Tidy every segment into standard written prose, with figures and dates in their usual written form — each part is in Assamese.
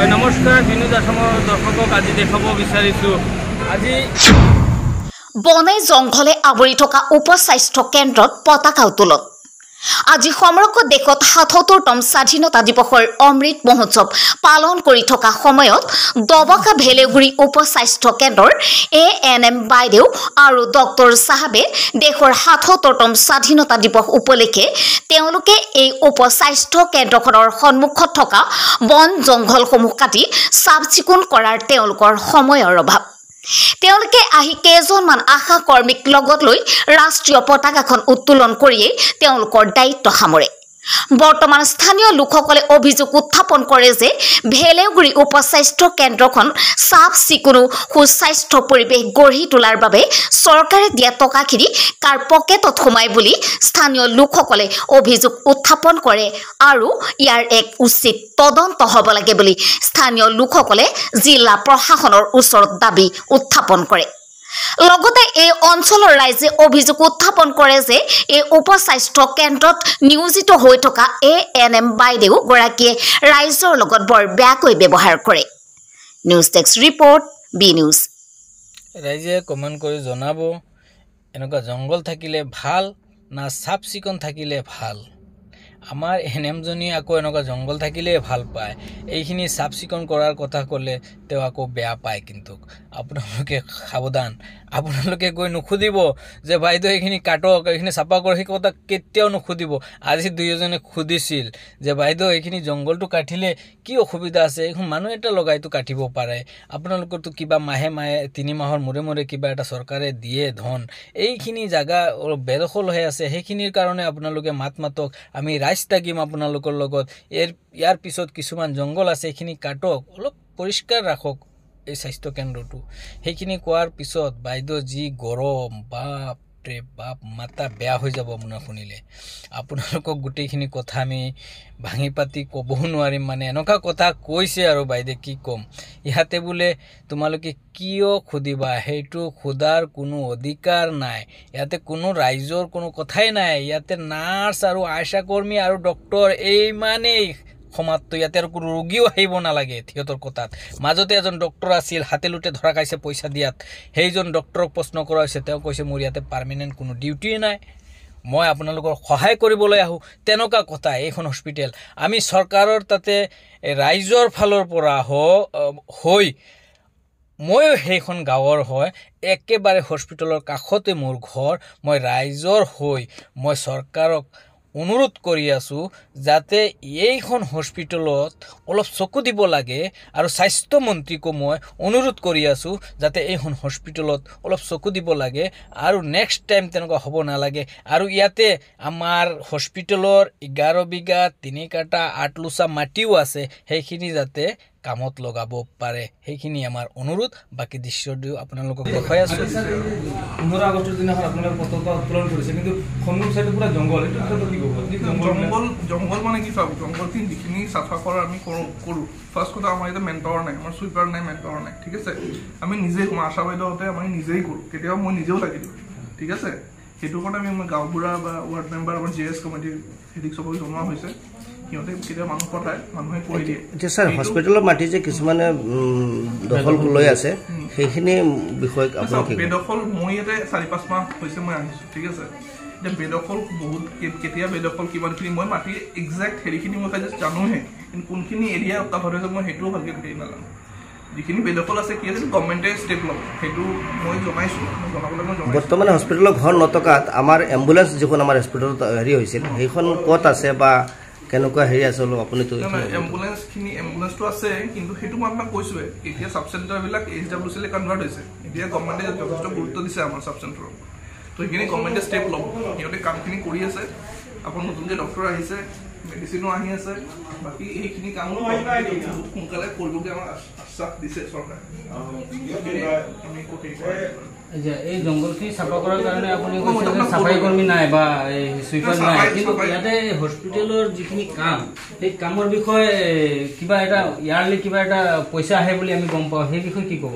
নমস্কাৰ, বিনোদ আছামৰ দৰ্শকক আজি দেখাব বিচাৰিছোঁ আজি বনে জংঘলে আৱৰি থকা উপ স্বাস্থ্য কেন্দ্ৰত পতাকা উত্তোলন। আজি সমগ্ৰ দেশত ৭৭তম স্বাধীনতা দিৱসৰ অমৃত মহোৎসৱ পালন কৰি থকা সময়ত ডবকা ভেলেউগুৰি উপ স্বাস্থ্য কেন্দ্ৰৰ এএনএম বাইদেউ আৰু ডক্টৰ চাহাবে দেশৰ ৭৭তম স্বাধীনতা দিৱস উপলক্ষে তেওঁলোকে এই উপ স্বাস্থ্য কেন্দ্ৰখনৰ সন্মুখত থকা বন জংঘলসমূহ কাটি চাফ চিকুণ কৰাৰ তেওঁলোকৰ সময়ৰ অভাৱ। তেওঁলোকে আহি কেইজনমান আশা কৰ্মীক লগত লৈ ৰাষ্ট্ৰীয় পতাকাখন উত্তোলন কৰিয়েই তেওঁলোকৰ দায়িত্ব সামৰে। বৰ্তমান স্থানীয় লোকসকলে অভিযোগ উত্থাপন কৰে যে ভেলেউগুৰি উপ স্বাস্থ্য কেন্দ্ৰখন চাফ চিকুণ সুস্বাস্থ্য পৰিৱেশ গঢ়ি তোলাৰ বাবে চৰকাৰে দিয়া টকাখিনি কাৰ পকেটত সোমায় বুলি স্থানীয় লোকসকলে অভিযোগ উত্থাপন কৰে আৰু ইয়াৰ এক উচিত তদন্ত হ'ব লাগে বুলি স্থানীয় লোকসকলে জিলা প্ৰশাসনৰ ওচৰত দাবী উত্থাপন কৰে। লগতে এই অঞ্চলৰ ৰাইজে অভিযোগ উত্থাপন কৰে যে এই উপ স্বাস্থ্য কেন্দ্ৰত নিয়োজিত হৈ থকা এএনএম বাইদেউ গৰাকীয়ে ৰাইজৰ লগত বৰ বেয়াকৈ ব্যৱহাৰ কৰে। News desk report, B news. ৰাইজে কমেণ্ট কৰি জনাব, এনেকুৱা জংঘল থাকিলে ভাল না চাফ চিকুণ থাকিলে ভাল? আমাৰ এন এমজনী আকৌ এনেকুৱা জংঘল থাকিলেই ভাল পায়, এইখিনি চাফ চিকুণ কৰাৰ কথা ক'লে তেওঁ আকৌ বেয়া পায়। কিন্তু আপোনালোকে সাৱধান, আপোনালোকে গৈ নুসুধিব যে বাইদেউ এইখিনি কাটক, এইখিনি চাফা কৰক, সেই কথা কেতিয়াও নুসুধিব। আজি দুয়োজনে সুধিছিল যে বাইদেউ এইখিনি জংঘলটো কাটিলে কি অসুবিধা আছে, এইখন মানুহ এটা লগাইতো কাটিব পাৰে, আপোনালোকৰতো কিবা মাহে মাহে 3 মাহৰ মূৰে মূৰে কিবা এটা চৰকাৰে দিয়ে ধন, এইখিনি জাগা অলপ বেদখল হৈ আছে, সেইখিনিৰ কাৰণে আপোনালোকে মাত মাতক, আমি ৰাইজ থাকিম আপোনালোকৰ লগত। ইয়াৰ পিছত কিছুমান জংঘল আছে, এইখিনি কাটক, অলপ পৰিষ্কাৰ ৰাখক এই স্বাস্থ্যকেন্দ্ৰটো। সেইখিনি কোৱাৰ পিছত বাইদেউ যি গৰম, বাপৰে বাপ, মাথা বেয়া হৈ যাব আপোনাৰ শুনিলে। আপোনালোকক গোটেইখিনি কথা আমি ভাঙি পাতি ক'বও নোৱাৰিম, মানে এনেকুৱা কথা কৈছে আৰু বাইদেউ কি ক'ম। ইয়াতে বোলে তোমালোকে কিয় সুধিবা, সেইটো সোধাৰ কোনো অধিকাৰ নাই, ইয়াতে কোনো ৰাইজৰ কোনো কথাই নাই, ইয়াতে নাৰ্ছ আৰু আশাকৰ্মী আৰু ডক্টৰ এইমানেই সমাপ্ত, ইয়াতে আৰু কোনো ৰোগীও আহিব নালাগে সিহঁতৰ কথাত। মাজতে এজন ডক্টৰ আছিল, হাতে লোটে ধৰা খাইছে পইচা দিয়াত, সেইজন ডক্টৰক প্ৰশ্ন কৰা হৈছে, তেওঁ কৈছে মোৰ ইয়াতে পাৰ্মানেণ্ট কোনো ডিউটিয়ে নাই, মই আপোনালোকৰ সহায় কৰিবলৈ আহোঁ, তেনেকুৱা কথা। এইখন হস্পিটেল আমি চৰকাৰৰ তাতে ৰাইজৰ ফালৰ পৰা হৈ, ময়ো সেইখন গাঁৱৰ হয়, একেবাৰে হস্পিটেলৰ কাষতে মোৰ ঘৰ, মই ৰাইজৰ হৈ মই চৰকাৰক অনুৰোধ কৰি আছোঁ যাতে এইখন হস্পিটেলত অলপ চকু দিব লাগে, আৰু স্বাস্থ্যমন্ত্ৰীকো মই অনুৰোধ কৰি আছোঁ যাতে এইখন হস্পিটেলত অলপ চকু দিব লাগে আৰু নেক্সট টাইম তেনেকুৱা হ'ব নালাগে। আৰু ইয়াতে আমাৰ হস্পিটেলৰ 11 বিঘা 3 কাঠা 8 লোচা মাটিও আছে, সেইখিনি যাতে কামত লগাব পাৰে, সেইখিনি আমাৰ অনুৰোধ। বাকী দৃশ্যটো আপোনালোকক দেখুৱাই আছোঁ। 15 আগষ্টৰ দিনাখন আপোনালোকে পতাকা উত্তোলন কৰিছে, কিন্তু সন্মুখ চাইডে পুৰা জংঘল, এইটো ক্ষেত্ৰত কি ক'ব? জংঘল মানে কি চাওক, জংঘলখিনি যিখিনি চাফা কৰা আমি কৰোঁ। ফাৰ্ষ্ট কথা আমাৰ ইয়াতে মেন পাৱাৰ নাই, আমাৰ চুইপাৰ নাই, মেন পাৱাৰ নাই, ঠিক আছে। আমি নিজেই কৰোঁ, আশা বাইদেউহঁতে আমি নিজেই কৰোঁ, কেতিয়াবা মই নিজেও লাগি দিওঁ, ঠিক আছে। সেইটো কাৰণে আমি গাঁওবুঢ়া বা ৱাৰ্ড মেম্বাৰ, আমাৰ জি এছ কমিটিৰ হেৰিক চবকে জনোৱা হৈছে, সিহঁতে কেতিয়াবা মানুহ পঠায়, মানুহে কৰি দিয়ে। এতিয়া ছাৰ হস্পিটেলৰ মাটি যে কিছুমানে দখল লৈ আছে, সেইখিনি বিষয়ে আপুনি? বেদখল মই ইয়াতে 4-5 মাহ হৈছে মই আহিছোঁ, ঠিক আছে। এতিয়া বেদখল বহুত কেতিয়া বেদখল কিমানখিনি মই মাটিৰ একজেক্ট হেৰিখিনি মই জাষ্ট জানোহে, কিন্তু কোনখিনি এৰিয়া কাভাৰ হৈছে মই সেইটোও ভালকৈ হেৰি নাজানো। যিখিনি বেদখল আছে কি আছে গভমেণ্টে ষ্টেপ ল'ব, সেইটো মই জনাইছোঁ, মই জনাবলৈ মই জনাইছোঁ। বৰ্তমান হস্পিটেলৰ ঘৰ নথকাত আমাৰ এম্বুলেঞ্চ যিখন আমাৰ হস্পিটেলত হেৰি হৈছিল, সেইখন ক'ত আছে বা কেনেকুৱা হেৰি আছে অলপ আপুনিতো? এম্বুলেঞ্চখিনি, এম্বুলেঞ্চটো আছে, কিন্তু সেইটো মই আপোনাক কৈছোৱে, এতিয়া চাব চেণ্টাৰবিলাক এইচ ডাব্লিউ চিলৈ কনভাৰ্ট হৈছে। এতিয়া গভমেণ্টে যথেষ্ট গুৰুত্ব দিছে আমাৰ চাব চেণ্টাৰত, তো সেইখিনি গভমেণ্টে ষ্টেপ ল'ব, সিহঁতে কামখিনি কৰি আছে। আকৌ নতুনকৈ ডক্টৰ আহিছে, মেডিচিনো আহি আছে, বাকী এইখিনি কামো বহুত সোনকালে কৰিবগৈ আমাক আশ্বাস দিছে চৰকাৰে। আমি এই জংঘলখিনি চাফা কৰাৰ কাৰণে আপুনি কৈছে যে চাফাই কৰ্মী নাই বা চুইপাৰ নাই, কিন্তু ইয়াতে হস্পিটেলৰ যিখিনি কাম, সেই কামৰ বিষয়ে কিবা এটা ইয়াৰলি কিবা এটা পইচা আহে বুলি আমি গম পাওঁ, সেই বিষয়ে কি ক'ব?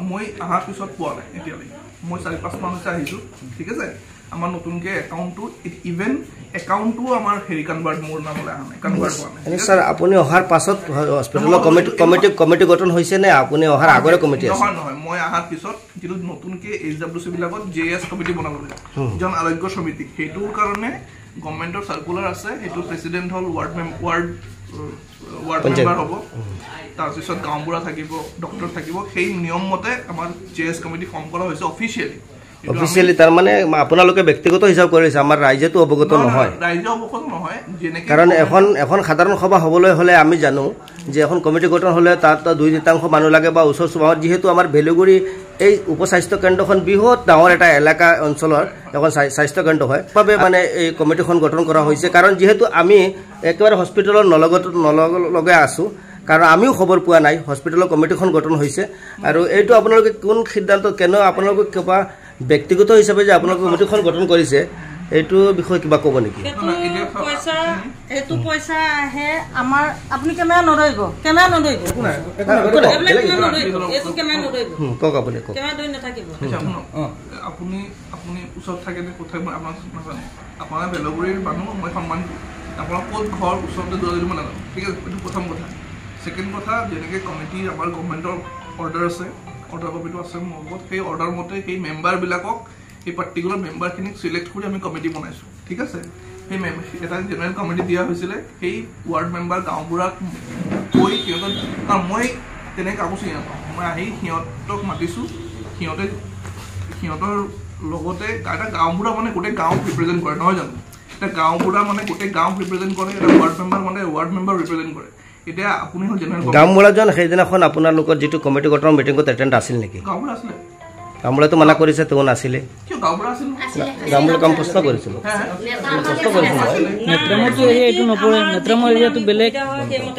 মই অহাৰ পিছত পোৱা নাই এতিয়ালৈকে, মই 4-5 মাহ হৈছে আহিছোঁ, ঠিক আছে। আমাৰ নতুনকৈ একাউণ্টটো ইভেন একাউণ্টটোও আমাৰ হেৰি কনভাৰ্ট মোৰ নামলৈ অহা নাই, কনভাৰ্ট হোৱা নাই। এনে ছাৰ, আপুনি অহাৰ পাছত হস্পিটেলৰ কমিটি গঠন হৈছে নে আপুনি অহাৰ আগৰে কমিটি আছে? নহয়, মই অহাৰ পিছত যিটো নতুনকৈ এইচ ডাব্লিউ চি বিলাকত জে এছ কমিটি বনাব লাগে, জন আৰোগ্য সমিতি, সেইটোৰ কাৰণে গভৰ্ণমেণ্টৰ চাৰ্কুলাৰ আছে। সেইটো প্ৰেচিডেণ্ট হ'ল ৱাৰ্ড মেম্বাৰ হ'ব, তাৰপিছত গাঁওবুঢ়া থাকিব, ডক্টৰ থাকিব। সেই নিয়ম মতে আমাৰ জে এছ কমিটি ফৰ্ম কৰা হৈছে অফিচিয়েলি। অফিচিয়েলি তাৰমানে আপোনালোকে ব্যক্তিগত হিচাপ কৰিছে, আমাৰ ৰাইজেতো অৱগত নহয়। ৰাইজে অৱগত নহয়, যেনেকে কাৰণ এখন সাধাৰণ সভা হ'বলৈ হ'লে আমি জানো যে এখন কমিটি গঠন হ'লে তাত 2/3 মানুহ লাগে বা ওচৰ চুবুৰীয়া। যিহেতু আমাৰ ভেলুগুৰি এই উপস্বাস্থ্য কেন্দ্ৰখন বৃহৎ ডাঙৰ এটা এলেকা অঞ্চলৰ এখন স্বাস্থ্য কেন্দ্ৰ হয় বাবে মানে এই কমিটিখন গঠন কৰা হৈছে। কাৰণ যিহেতু আমি একেবাৰে হস্পিটেলৰ নলগে আছোঁ, কাৰণ আমিও খবৰ পোৱা নাই হস্পিটেলৰ কমিটিখন গঠন হৈছে। আৰু এইটো আপোনালোকে কোন সিদ্ধান্ত, কেন আপোনালোকে কিবা ব্যক্তিগত হিচাপে যে আপোনালোকে কমিটিখন গঠন কৰিছে, এইটো বিষয়ে কিবা ক'ব নেকি? এইটো পইচা আহে আমাৰ, আপুনি কেমেৰা নধৰিব, কেমেৰা নধৰিব, এইটো কেমেৰা নধৰিব, কওক আপুনি, কওক, কেমেৰা ধৰি নাথাকিব। আপুনি আপুনি ওচৰত থাকে নে ক'ত থাকে মই আপোনাক নাজানো, আপোনাৰ বেলগুৰিৰ মানুহ, মই সন্মান কৰোঁ। আপোনাৰ ক'ত ঘৰ ওচৰতে যোৱা যদি মই নাজানো, ঠিক আছে, এইটো প্ৰথম কথা। ছেকেণ্ড কথা, যেনেকৈ কমিটি আমাৰ গভৰ্ণমেণ্টৰ অৰ্ডাৰ আছে, অৰ্ডাৰ কপিটো আছে মোৰ লগত, সেই অৰ্ডাৰ মতে সেই মেম্বাৰবিলাকক, সেই পাৰ্টিকুলাৰ মেম্বাৰখিনিক চিলেক্ট কৰি আমি কমিটি বনাইছোঁ, ঠিক আছে। সেই এটা জেনেৰেল কমিটি দিয়া হৈছিলে, সেই ৱাৰ্ড মেম্বাৰ গাঁওবুঢ়াক কৈ সিহঁতক, কাৰণ মই তেনেকৈ কাকো চিনি নাপাওঁ, মই আহি সিহঁতক মাতিছোঁ, সিহঁতৰ লগতে এটা গাঁওবুঢ়া মানে গোটেই গাঁৱক ৰিপ্ৰেজেণ্ট কৰে, নহয় জানো? এটা গাঁওবুঢ়া মানে গোটেই গাঁৱক ৰিপ্ৰেজেণ্ট কৰে, এটা ৱাৰ্ড মেম্বাৰ মানে ৱাৰ্ড মেম্বাৰ ৰিপ্ৰেজেণ্ট কৰে। এতিয়া আপুনি হ'ল জেনেৰেল গাঁওবুঢ়াজন সেইদিনাখন আপোনালোকৰ যিটো কমিটি গঠনৰ মিটিঙত এটেণ্ড আছিল নেকি? গাঁওবুঢ়া আছিলে। গাঁওবুঢ়াটো মানা কৰিছে, তেওঁ নাছিলে। কিয় গাঁওবুঢ়া আছিল? গাঁওবুঢ়া কাম প্ৰশ্ন কৰিছিলোঁ, প্ৰশ্ন কৰিছিলোঁ। নেত্ৰামৰটো এৰিয়া এইটো নপৰে, নেত্ৰামৰ এৰিয়াটো বেলেগ,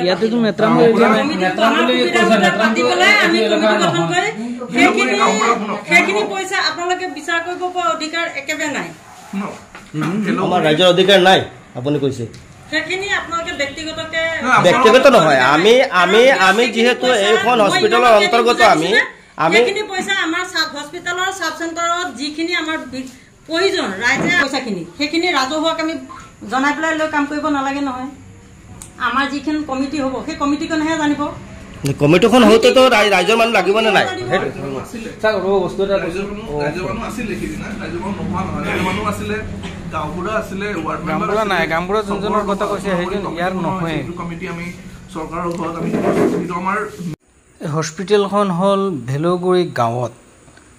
ইয়াতেতো নেত্ৰামৰ এৰিয়া নাই। সেইখিনি পইচা আপোনালোকে বিচাৰ কৰিব পৰা অধিকাৰ একেবাৰে নাই, আমাৰ ৰাইজৰ অধিকাৰ নাই আপুনি কৈছে। সেইখিনি আপোনালোকে ব্যক্তিগতকে, ব্যক্তিগত নহয়, আমি আমি আমি যিহেতু এইখন হস্পিটেলৰ অন্তৰ্গত, আমি আমি সেইখিনি পইচা আমাৰ চাব হস্পিটেলৰ চাব চেণ্টাৰত যিখিনি আমাৰ প্ৰয়োজন ৰাইজে পইচাখিনি, সেইখিনি ৰাজহুৱাক আমি জনাই পেলাই লৈ কাম কৰিব নালাগে নহয়। আমাৰ যিখন কমিটি হ'ব সেই কমিটিখনেহে জানিব। কমিটিখন হওঁতেতো ৰাইজৰ মানুহ লাগিব নে নাই? ৰাইজৰ মানুহ আছিলে সেইদিনা, ৰাইজৰ মানুহ নোহোৱা নহয়, ৰাইজৰ মানুহ আছিলে, গাঁওবুঢ়া আছিলে, ৱাৰ্ড মেম্বাৰ নাই, গাঁওবুঢ়া যোনজনৰ কথা কৈছে সেইজন ইয়াৰ নহয়। কমিটি আমি চৰকাৰৰ ঘৰত আমি যিটো আমাৰ হস্পিটেলখন হ'ল ভেলুগুৰি গাঁৱত,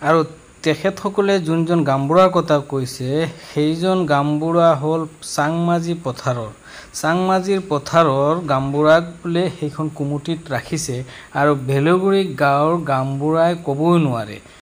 আৰু তেখেতসকলে যোনজন গাঁওবুঢ়াৰ কথা কৈছে সেইজন গাঁওবুঢ়া হ'ল চাংমাজি পথাৰৰ। চাংমাজিৰ পথাৰৰ গাঁওবুঢ়াক বোলে সেইখন কমিটিত ৰাখিছে, আৰু ভেলুগুৰি গাঁৱৰ গাঁওবুঢ়াই ক'বই নোৱাৰে।